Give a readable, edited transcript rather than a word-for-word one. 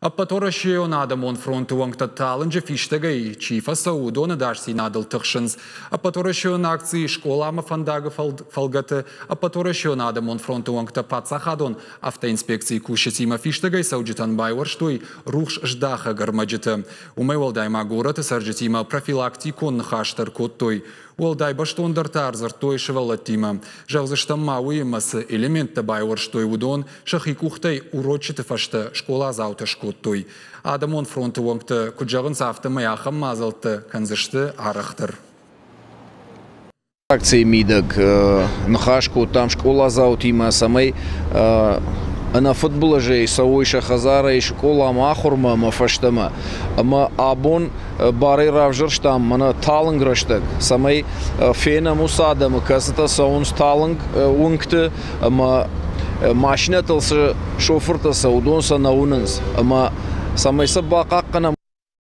Ӕппӕтуӕрӕсейон адӕмон фронты уӕнгтӕ талынджы фистӕгӕй чи фӕцӕуы, уыдоны ӕдасдзинадыл тыхсынц. Ӕппӕтуӕрӕсейон акци «Скъоламӕ фӕндаг-ы фӕлгӕты Ӕппӕтуӕрӕсейон адӕмон фронты уӕнгтӕ паддзахадон автоинспекцийы кусджытимӕ фистӕгӕй цӕуджытӕн байуӕрстой рухс здахӕг ӕрмӕджытӕ. Уымӕй уӕлдай ма горӕты цӕрджытимӕ профилактикон ныхас дӕр кодтой. Уӕлдай бӕстондӕр та ӕрдзырдтой сывӕллӕттимӕ. Зӕгъдзыстӕм ма уыимӕ цы элементтӕ байуӕрстой, уыдон сӕхи къухтӕй урочыты фӕстӕ скъоладзаутӕ скодтой. Адӕмон фронты уӕнгтӕ куыд зӕгъынц, афтӕмӕй ахӕм мадзӕлттӕ кӕндзысты арӕхдӕр. Акцийы мидӕг ныхас кодтам скъоладзаутимӕ, цӕмӕй ӕнӕфыдбылызӕй цӕуой сӕ хӕдзарӕй скъоламӕ ахуырмӕ ӕмӕ фӕстӕмӕ. Ӕмӕ абон барӕй равзӕрстам мӕнӕ талынг рӕстӕг, цӕмӕй фенӕм уыцы адӕмы, кӕцытӕ цӕуынц талынг уынгты ӕмӕ машинӕтыл цы шофыртӕ цӕуы, уыдон сӕ нӕ уынынц. Ӕмӕ цӕмӕй сӕ бахъахъхъӕнӕм.